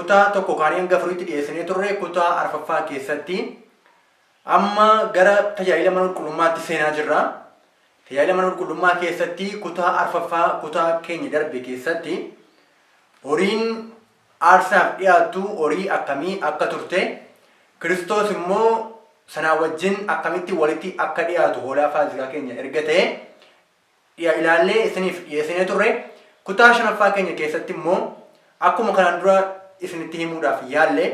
kutaa tokko kaanii hanga afuriitti dhiyeessinee turre kutaa arfaffaa keessatti amma gara tajaajila mana qulqullummaatti seenaa jirra. Tajaajila mana qulqullummaa keessatti kutaa arfaffaa kutaa keenya darbe keessatti horiin aarsaaf dhiyaattu horii akkamii akka turte, Kiristoos immoo sanaa wajjin akkamitti walitti akka dhiyaatu hoolaa Faasikaa keenya erga ta'e dhiya ilaallee isiniif dhiyeessinee turre. Kutaa shanaffaa keenya keessatti immoo akkuma kanaan dura isinitti himuudhaaf yaalle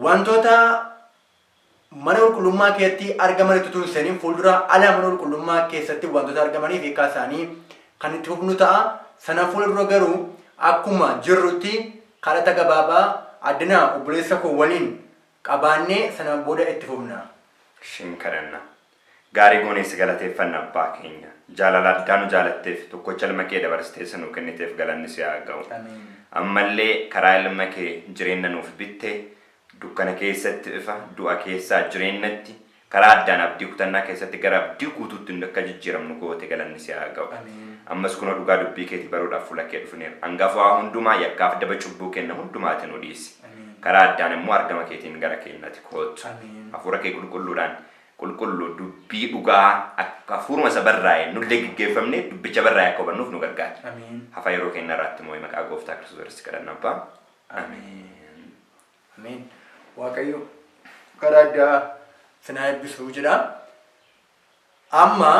wantoota mana qulqullummaa keessatti argamanitti utuu hin seenin fuuldura ala mana qulqullummaa keessatti wantoota argamanii fi hiikkaa isaanii kan itti fufnu ta'a. Sana fuula dura garuu akkuma jirrutti kadhata gabaabaa addana obboleessa koo waliin qabaannee sana booda itti fufna. Shin kadhanna. Gaarii goonee si galateeffanna Abbaa keenya. Jaalala addaa nu jaalatteef tokkocha ilma kee dabarsitee isa nuu kenniteef galanni si haa ga'u. Ameen. Ammallee karaa ilma kee jireenya nuuf bitte, dukkana keessatti ifa, du'a keessaa jireennatti, karaa addaan abdii kutannaa keessatti gara abdii guutuutti nu akka jijjiiramnu goote galanni si haa ga'u. Ameen. Ammas kunoo dhugaa dubbii keetii baruudhaaf fuula kee dhufneera. Hangafa waa hundumaa yakkaaf daba cubbuu kenna hundumaati nu dhiisi. Ameen. Karaa addaan immoo argama keetiin gara keenyatti koottu. Ameen. Hafuura kee qulqulluudhaan qulqulluu dubbii dhugaa akka hafuuruma isa barraa'e nullee geggeeffamne dubbicha barraa'e akka hubannuuf nu gargaara. Ameen. Hafa yeroo keenya irraatti moo'ee maqaa gooftaa Kiristoos irratti kadhanna Abbaa. Ameen. Ameen. Waaqayyo karaa addaa sinaa eebbisuu jedha. Amma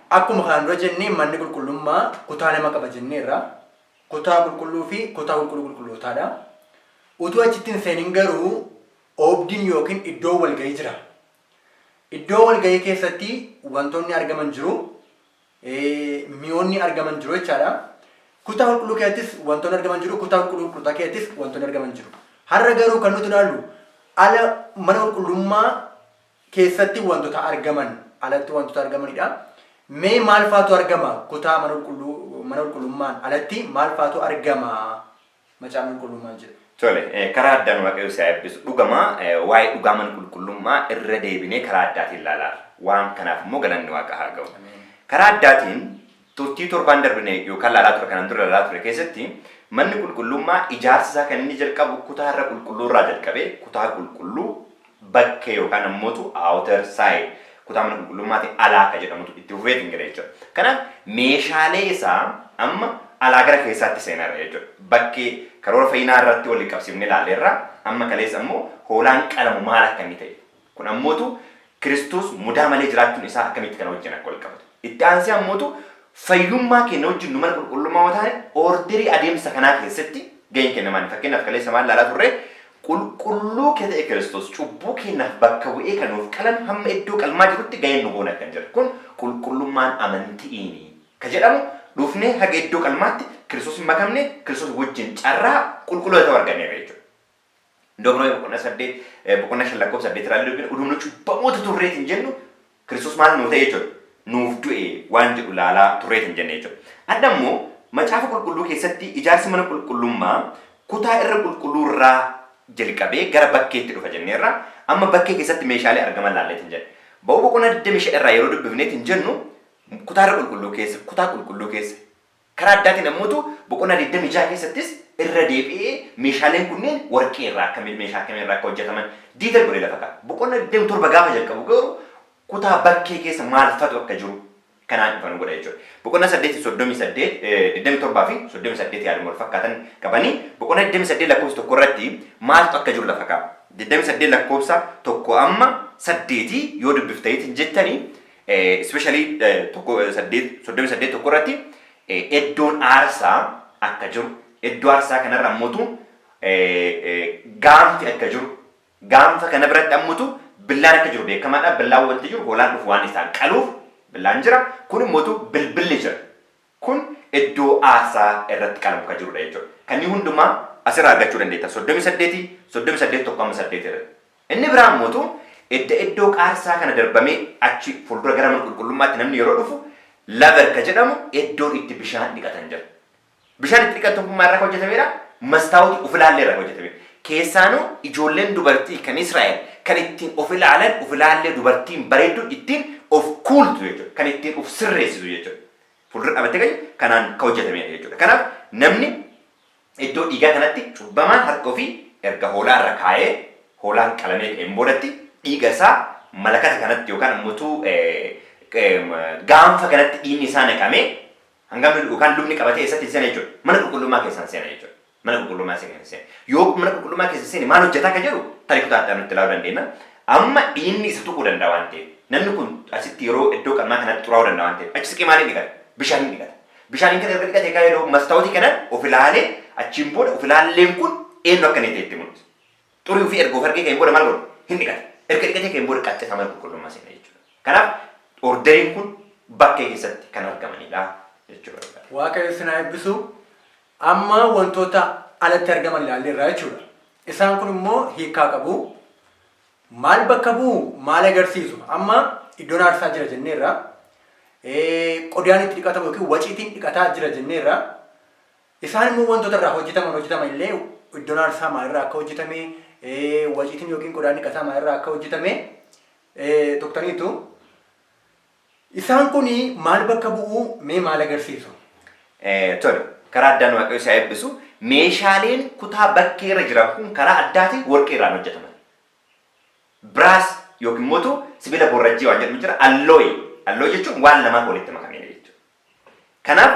akkuma kanaan dura jennee manni qulqullummaa kutaa lama qaba jenneerra. Kutaa qulqulluu fi kutaa qulqulluu qulqullootaadha. Utuu achitti hin seenin garuu oobdiin yookiin iddoo walgahii jira. Iddoo walgahii keessatti wantoonni argaman jiru. Mi'oonni argaman jiru jechaadha. Kutaa qulqulluu keessattis wantoonni argaman jiru. Kutaa qulqulluu qulqullootaa keessattis wantoonni argaman jiru. Har'a garuu kan nuti ilaallu ala mana qulqullummaa keessatti wantoota argaman alatti wantoota argamanidha. Mee maal faatu argama kutaa mana qulqulluu mana qulqullummaan alatti maal faatu argama macaafni qulqullummaa jedha. Tole, karaa addaan Waaqayyo si haa eebbisu. Dhugama waa'ee dhugaa mana qulqullummaa irra deebinee karaa addaatiin ilaalaarra. Waan kanaaf immoo galanni Waaqa haa ga'u. Karaa addaatiin turtii torbaan darbine yookaan laalaa ture kanaan dura laalaa ture keessatti manni qulqullummaa ijaarsa isaa kan inni jalqabu kutaa irra qulqulluu irraa jalqabee kutaa qulqulluu bakkee yookaan ammootu outer side kutaa mana qulqullummaatiin alaa akka jedhamutu itti fufeetiin jira jechuudha. Kanaaf meeshaalee isaa amma alaa gara keessaatti seenarra jechuudha. Bakkee karoora fayyinaa irratti waliin qabsiifnee ilaalleerra, amma kaleessa immoo hoolaan qalamu maal akka inni ta'e. Kun ammootu Kiristoos mudaa malee jiraachuun isaa akkamitti kana wajjin akka wal qabatu. Itti aansee ammootu fayyummaa keenya wajjin nu mana qulqullummaa yoo taane orderii adeemsa kanaa keessatti gaheen keenya maali? Fakkeenyaaf kaleessa maal ilaalaa turre? Qulqulluu kee ta'e Kiristoos cubbuu keenyaaf bakka bu'ee kan nuuf qalame hamma iddoo qalmaa jirutti gaheen nu goone akka hin jirre. Kun qulqullummaan amanti'iini ka jedhamu dhufnee haga iddoo qalmaatti Kiristoos hin makamne Kiristoos wajjin carraa qulqulloota ta'uu arganneerra jechuudha. Iddoo biroo boqonnaa 8 boqonnaa 5 lakkoofsa 8 irraa illee dubbinu uduu nu cubbamoota turreetiin jennu Kiristoos maal nuu ta'e jechuudha. Nuuf du'e waan jedhu laalaa turreetiin jenne jechuudha. Adda immoo macaafa qulqulluu keessatti ijaarsi mana qulqullummaa kutaa irra qulqulluu irraa jalqabee gara bakkeetti dhufa jenneerra. Amma bakkee keessatti meeshaalee argaman laalleetiin jenne. Ba'uu boqonnaa 25 irraa yeroo dubbifneetiin jennu kutaa irra qulqulluu keessa kutaa qulqulluu keessa Karaa addaatiin ammoo boqonnaa 26 keessattis irra deebi'ee meeshaaleen kunneen warqee irraa akkamiin meeshaa akkamii irraa akka hojjetaman detail godhee lafa kaa'a. Boqonnaa 27 gaafa jalqabu garuu kutaa bakkee keessa maalfatu akka jiru kanaan ifa nu godha jechuudha. Boqonnaa 8 38 27 fi 38 yaaduma wal fakkaatan qabanii boqonnaa 28 lakkoofsa 1 irratti maaltu akka jiru lafa kaa'a. 28 lakkoofsa 1 amma 8 yoo dubbiftaniitiin jettanii especially 1 8 38 1 irratti iddoon aarsaa akka jiru, iddoo aarsaa kanarra ammoo gaanfi akka jiru, gaanfa kana biratti ammoo billaan akka jiru beekamaadha. Billaan wanti jiru hoolaan dhufu waan isaan qaluuf billaan jira. Kun immoo bilbilli jira. Kun iddoo aarsaa irratti qalamu kan jirudha jechuudha. Kanneen hundumaa asirraa argachuu dandeetta. 38 38 1 amma 8 irratti. Inni biraa immoo edda iddoo aarsaa kana darbamee achi fuuldura gara mana qulqullummaatti namni yeroo dhufu laver ka jedhamu iddoon itti bishaan dhiqatan jira. Bishaan itti dhiqatan kun maalirraa kan hojjetamedha? Mastaawutii of ilaallee irraa kan hojjetamedha. Keessaanuu ijoolleen dubartii kan Israa'el kan ittiin of ilaalan of ilaallee dubartiin bareedduun ittiin of kuultu jechuudha. Kan ittiin of sirreessitu jechuudha. Fuuldura dhaabattee kan kanaan kan hojjetamedha jechuudha. Kanaaf namni Iddoo dhiigaa kanatti cubbamaan harka ofii erga hoolaa irra kaa'ee, hoolaan qalamee ka'een boodatti, dhiiga isaa malakata kanatti yookaan immoo gaanfa kanatti dhiigni isaa naqamee, hangam yookaan lubni qabatee eessatti seena jechuudha? Mana qulqullummaa keessaan seena jechuudha. Mana qulqullummaa seena. Yoo mana qulqullummaa keessa seene maal hojjetaa akka jedhu tarii kutaa addaa nutti ilaaluu dandeenya. Amma dhiigni isa tuquu danda'a waan ta'eef, namni kun asitti yeroo iddoo qalmaa kanatti xuraa'uu danda'a waan ta'eef, achi siqee maaliin dhiqata? Bishaaniin dhiqata. Bishaaniin kana erga dhiqatee ka'ee yeroo mastaawwatii kanaan of ilaalee, achiin booda of ilaalleen kun eenyu akka inni ta'e itti mul'isa. Xurii ofii erga of argee ka'een booda maal godha? Hin dhiqata. Erga dhiqatee ka'een booda qaxxisa mana qulqullummaa seena jechuudha. Kanaaf orderiin kun bakkee keessatti kan argamanidha jechuudha. Waaqayyo isin haa eebbisu. Amma wantoota alatti argaman ilaalleerra jechuudha. Isaan kun immoo hiikaa qabu. Maal bakka bu'u? Maal agarsiisu? Amma iddoon aarsaa jira jenneerra. Qodaan itti dhiqatamu yookiin waciitiin dhiqataa jira jenneerra. Isaan immoo wantoota irraa hojjetaman illee, iddoon aarsaa maalirraa akka hojjetame, waciitiin yookiin qodaan dhiqataa maalirraa akka hojjetame tuqtaniitu. Isaan kun maal bakka bu'u? Mee maal agarsiisu? Tole, karaa addaan Waaqayyo isaa eebbisu. Meeshaaleen kutaa bakkee irra jiran kun karaa addaatiin warqee irraan hojjetaman. Brass yookiin immoo sibiila borrajjii waan jedhamu jira. Alloy. Alloy jechuun waan lamaan walitti makamedha jechuudha. Kanaaf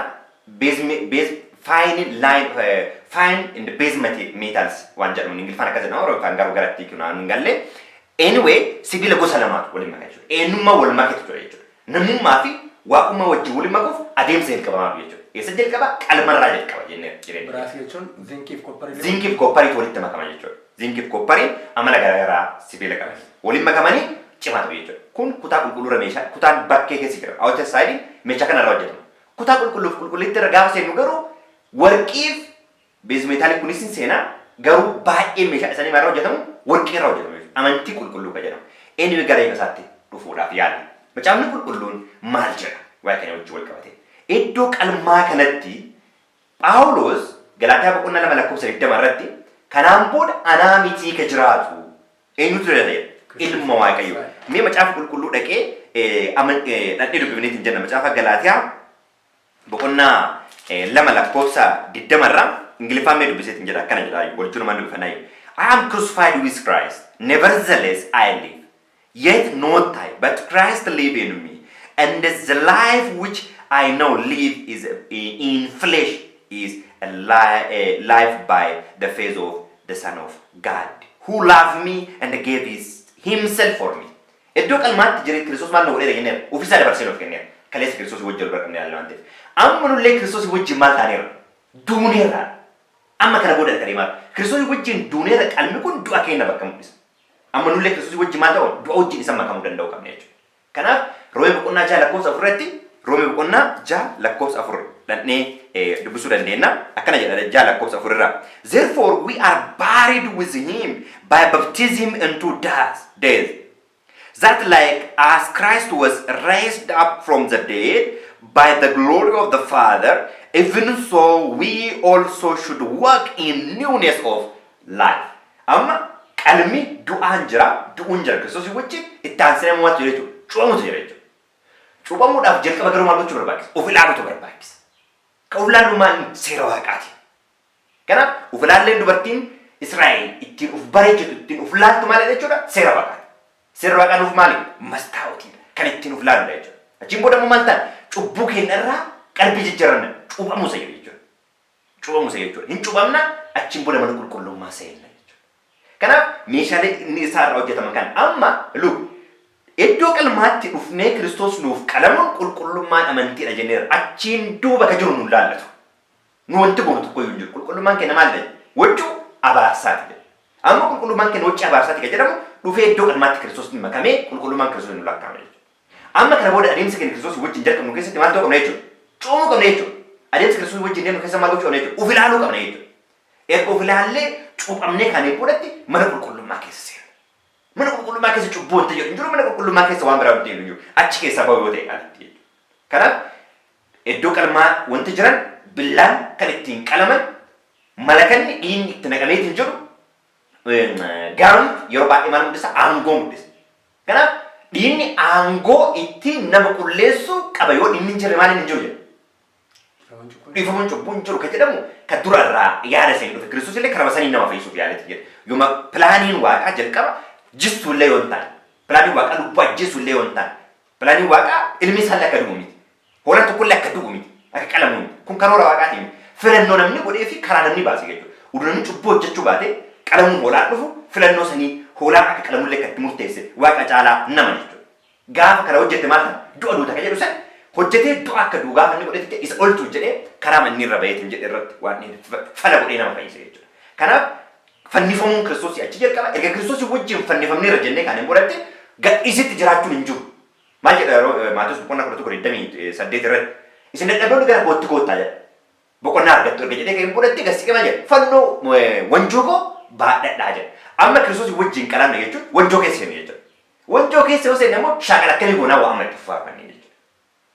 base fine line, fine in the base metals waan jedhamu, Ingiliffaan akkas jedhama, Oromoffaan garuu garatti kunaan hin galle. Anyway, sibiila gosa lamaatu waliin maka jechuudha. Eenyummaa wal maketu jira jechuudha. Namummaa fi waaqummaa wajjin waliin makuuf adeemsa jalqabamaatu jechuudha. Eessa jalqaba? Qalmarraa jalqaba jennee jireenya. Brassii jechuun zinkiif copperii. Zinkiif copperiitu walitti makama jechuudha. Zinkiif copperiin amala garaagaraa sibiila qaban. Waliin makamanii cimaa ta'u jechuudha. Kun kutaa qulqulluurra meeshaa kutaan bakkee keessa jira. Outside meeshaa kanarraa hojjetama. Kutaa qulqulluuf qulqulliitti irra gaafa seennu garuu warqiif base metalii kunis hin seenaa, garuu baay'ee meeshaa isaanii maalirraa hojjetamu? Warqii irraa hojjetamu jechuudha. Amantii qulqulluu kan jedhamu. Anyway, gara hiika isaatti dhufuudhaaf yaala. Macaafni Qulqulluun maal jedha waa'ee kana wajjin wal qabate? Iddoo qalmaa kanatti Phaawulos Galaatiyaa boqonnaa 2 lakkoofsa 20 irratti, "Kanaan booda anaa mitii ka jiraatu, eenyutu jiraata?" jedha. Ilma Waaqayyo. Mee Macaafa Qulqulluu dhaqee dhaqnee dubbifneetiin jenna. Macaafa Galaatiyaa boqonnaa 2 lakkoofsa 20 irraa Ingiliffaan mee dubbiseetiin jedha. Akkana jedha, wajjunumaan dubbifannaa. "I am crucified with Christ. Nevertheless I live. Yet not I, but Christ live in me. And the life which I now live is in flesh is a life by the faith of the Son of God, who loved me and gave himself for me." Iddoo qalmaatti jiree Kiristoos maal nu godheera jenneera? Ofiisaa dabarsee nuuf kenneera. Kaleessa Kiristoos wajjin wal bira qabnee ilaalla waan ta'eef. Amma nullee Kiristoos wajjin maal taaneera? Duuneerra. Amma kana booda kan deemaa Kiristoos wajjin duuneerra. Qalmi kun du'a keenya bakka mul'isa. Amma nullee Kiristoos wajjin maal ta'u? Du'a wajjin isa makamuu danda'u qabna jechuudha. Kanaaf Roomee boqonnaa 6 lakkoofsa 4 irratti, Roomee boqonnaa 6 lakkoofsa 4 dhaqnee dubbisuu dandeenya. Akkana jedha 6 lakkoofsa 4 irraa. "Therefore we are buried with him by baptism into death, that like as Christ was raised up from the dead by the glory of the Father, even so we also should walk in newness of life." Amma qalmi du'aan jira, du'uun jira Kiristoosii wajjin. Itti aansee maaltu jira jechuudha? Cuuphamutu jira jechuudha. Cuuphamuudhaaf jalqaba garuu maal gochuu barbaachisa? Of ilaaluutu barbaachisa. Kan of ilaallu maal? Seera Waaqaati. Kanaaf of ilaalleen dubartiin Israa'el ittiin of bareechitu, ittiin of laaltu maal jechuudha? Seera Waaqaati. Seera Waaqaa nuuf maali? Mastaa'otiidha. Kan ittiin of laaludha jechuudha. Achiin booda immoo maal ta'a? Cubbuu keenya irraa qalbii jijjiiranna. Cuuphamuu isa jedhu jechuudha. Cuuphamuu isa jechuudha. Hin cuuphamna, achiin booda mana qulqullummaa seenna jechuudha. Kanaaf meeshaalee inni isaa irraa hojjetaman kan amma look, iddoo qalmaatti dhufnee Kiristoos nuuf qalamuun qulqullummaan amantiidha jenneera. Achiin duuba ka jiru nu laallatu. Nu wanti goonu tokko iyyuu hin jiru. Qulqullummaan keenya maal jedha? Waccuu abaarsaati jedha. Amma qulqullummaan keenya waccuu abaarsaati kan jedhamu dhufee iddoo qalmaatti Kiristoos makamee qulqullummaan Kiristoos nu lakkaa'ama jechuudha. Amma kana booda adeemsa keenya Kiristoos wajjin jalqabnu keessatti maal ta'uu qabna jechuudha? Cuuphamuu qabna jechuudha. Adeemsa Kiristoos wajjin deemnu keessa maal gochuu qabna jechuudha? Of ilaaluu qabna jechuudha. Erga of ilaallee cuuphamnee kaanee boodatti mana qulqullummaa keessa seenna. Mana qulqullummaa keessa cubbuu wanta jedhu hin jiru, mana qulqullummaa keessa waan biraa wanti jedhu hin jiru. Achi keessaa bahu yoo ta'e alatti jechuudha. Kanaaf iddoo qalmaa wanti jiran, billaan kan ittiin qalaman, malakanni dhiigni itti naqameetiin jiru, gaanfi yeroo baay'ee maal mul'isa? Aangoo mul'isa. Kanaaf dhiigni aangoo ittiin nama qulleessu qaba. Yoo dhiigni hin jirre maaliin hin jiru jedha. Dhiifamuun cubbuu hin jiru kan jedhamu kan dura irraa yaada isaanii dhufe. Kiristoos illee karaa sanii nama fayyisuuf yaaleeti jedha. Yooma planiin waaqaa jalqaba jistuu illee yoo hin taane, planiin waaqaa lubbuu ajjeesuu illee yoo hin taane, planiin waaqaa ilmi isaa illee akka du'u miti. Hoolaan tokko illee akka du'u miti. Akka qalamu miti. Kun karoora waaqaatii miti. Filannoo namni godhee fi karaa namni baase jechuudha. Utuu namni cubbuu hojjechuu baate qalamuun hoolaan dhufu filannoo sanii hoolaan akka qalamullee kan itti murteesse waaqa caalaa nama jechuudha. Gaafa kana hojjette maal ta'a? Du'a duuta kan jedhu san hojjetee du'a akka du'u gaafa inni godhetti isa olchuuf jedhee karaa manni irra baheetiin jedhe irratti waan inni fala godhee nama fayyise jechuudha. Kanaaf fannifamuun Kiristoosii achi jalqaba. Erga Kiristoosii wajjin fannifamneerra jennee kan hin godhatte gadhiisitti jiraachuun hin jiru. Maal jedha yeroo Maatewos boqonnaa 11 28 irratti? Isin dadhabdoonni gara kootti koottaa jedha. Boqonnaa argattu erga jedhee kan godhatte gasiqee maal jedha? Fannoo wanjoo koo baadhadhaa jedha. Amma Kiristoosii wajjin qalamne jechuun wanjoo keessa seenne jechuudha. Wanjoo keessa yoo seenne immoo shaakala akkamii goonaa waa amma itti fufaa jechuudha.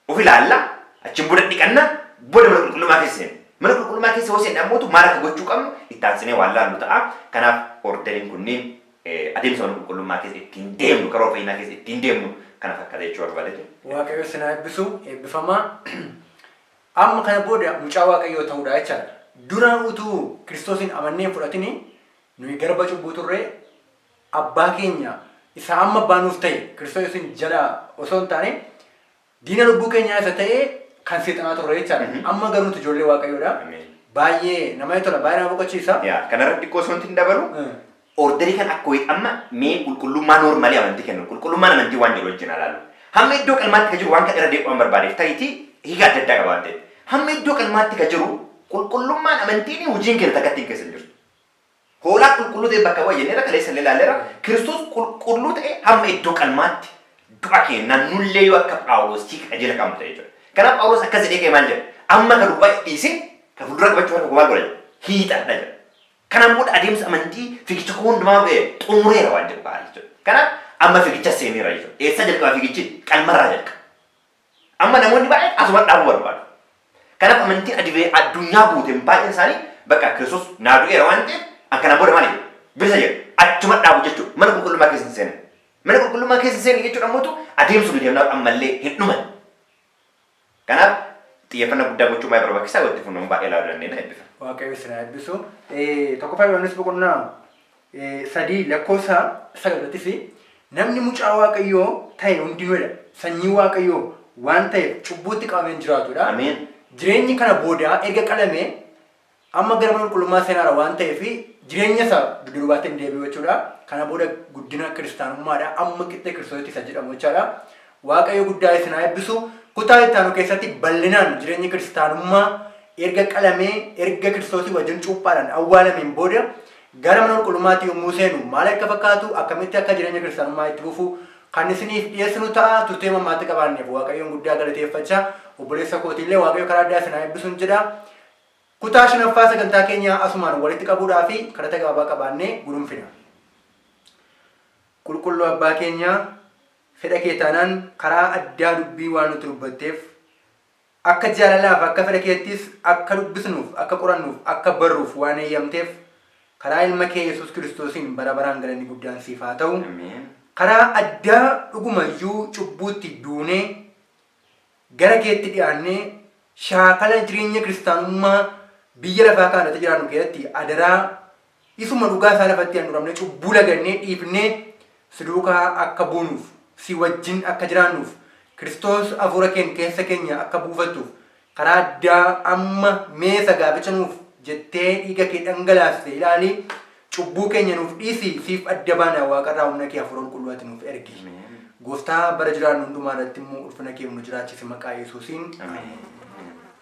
Of ilaalla, achiin booda dhiqanna, booda mana qulqullummaa keessa seenna. Mana qulqullummaa keessa yoo seenne ammoo maal akka gochuu qabnu itti aansinee waan laallu ta'a. Kanaaf orderiin kunniin adeemsa mana qulqullummaa keessa ittiin deemnu, karoora fayyinaa keessa ittiin deemnu kana fakkaata jechuu barbaadeetu. Waaqayyo isin haa eebbisu, eebbifamaa. Amma kana booda mucaa Waaqayyoo ta'uudha jechaadha. Dura utuu Kiristoosiin amannee hin fudhatini nuyi garba cubbuu turre, abbaa keenya isa amma abbaa nuuf ta'e Kiristoos Yesuusin jala osoo hin taane diina lubbuu keenyaa isa ta'e kan seexanaa turre jechaadha. Amma garuu nuti ijoollee Waaqayyoodha. Baay'ee namatti tola, baay'ee nama boqochiisa. Yaa, kanarratti xiqqoo osoo hin dabalu, orderii kan akka wayii amma mee qulqullummaa normalii amantii kennu, qulqullummaan amantii waan jedhu wajjin ilaalu. Hamma iddoo qalmaatti ka jiru waan kan irra deebi'u waan barbaadeef tariitii hiika adda addaa qaba waan ta'eef. Hamma iddoo qalmaatti ka jiru qulqullummaan amantiin hojiin keenya takka ittiin keessa hin jirtu. Hoolaa qulqulluu ta'e bakka bu'a jenneera, kaleessa illee ilaalleera. Kiristoos qulqulluu ta'e hamma iddoo qalmaatti du'a kennaan nullee yoo akka Phaawulos hiika qajeela qabnu ta'e jechuudha. Kanaaf Phaawulos akkas jedhee ka'e maal jedha? Amma ka duubaa dhiisee ka fuuldura qabachuu harka koo maal godha jedha? Hiixadha jedha. Kanaan booda adeemsa amantii fiigicha koo hundumaa xumureera waan jedhu ka'a jechuudha. Kanaaf amma fiigicha seeneera jechuudha. Eessaa jalqaba fiigichi? Qalmarraa jalqaba. Amma namoonni baay'een asuma dhaabuu barbaadu. Kanaaf amantiin adivee addunyaa guuteen baay'een isaanii bakka Kiristoos naa du'eera waan ta'eef an kanaan booda maal jedhu? Bilisa jedhu. Achuma dhaabu jechuudha. Mana qulqullummaa keessa hin seenan. Mana qulqullummaa keessa hin seenan jechuudha ammoo adeemsu nuti deemnaa ammallee hin dhuman. Kanaaf xiyyeeffannaa guddaa gochuun baay'ee barbaachisaa, walitti funuun baay'ee ilaaluu dandeenya, eebbifama. Waaqayyo isin haa eebbisu. Tokkoffaa Yohaannis boqonnaa 3 lakkoofsa 9 irrattis namni mucaa Waaqayyoo ta'e hundinuudha. Sanyii Waaqayyoo waan ta'eef cubbuutti qabamee hin jiraatudha. Ameen. Jireenyi kana booda erga qalame amma gara mana qulqullummaa seenaara waan ta'eef jireenya isaa dudduubaatti hin deebi'u jechuudha. Kana booda guddina kiristaanummaadha. Amma qixxee Kiristoositti isa jedhamu jechaadha. Waaqayyo guddaa isin haa eebbisu. Kutaa itti aanu keessatti bal'inaan jireenyi kiristaanummaa erga qalamee, erga Kiristoosii wajjin cuuphaadhaan awwaalameen booda gara mana qulqullummaatti yommuu seenu maal akka fakkaatu, akkamitti akka jireenya kiristaanummaa itti fufu kan isiniif dhiyeessinu ta'a. Turtee mammaatti qabaanneef Waaqayyoon guddaa galateeffachaa, obboleessa kootiillee Waaqayyo karaa addaa isin haa eebbisuun jedha. Kutaa shanaffaa sagantaa keenyaa asumaan walitti qabuudhaa fi kadhata gabaabaa qabaannee gudunfina. Qulqulluu abbaa keenyaa, fedha kee taanaan karaa addaa dubbii waan nutti dubbatteef, akka jaalalaaf akka fedha keettis akka dubbisnuuf, akka qorannuuf, akka barruuf waan eeyyamteef, karaa ilma kee Yesuus Kiristoosiin bara baraan galanni guddaan siif haa ta'u. Ameen. Karaa addaa dhugumayyuu cubbuutti duunee gara keetti dhiyaannee shaakala jireenya kiristaanummaa biyya lafaa kana irratti jiraannu keessatti adaraa isuma dhugaa isaa lafatti handhuramnee, cubbuu lagannee dhiifnee si duukaa akka buunuuf, si wajjin akka jiraannuuf, Kiristoos hafuura keen keessa keenya akka buufattuuf, karaa addaa amma meesa gaaficha nuuf jettee dhiiga kee dhangalaaste ilaali, cubbuu keenya nuuf dhiisi, siif adda baana, waaqarraa humna kee hafuura qulqulluu ati nuuf ergi. Ameen. Gooftaa, bara jiraannu hundumaa irratti immoo ulfina kee nu jiraachisi, maqaa Yesuusiin. Ameen.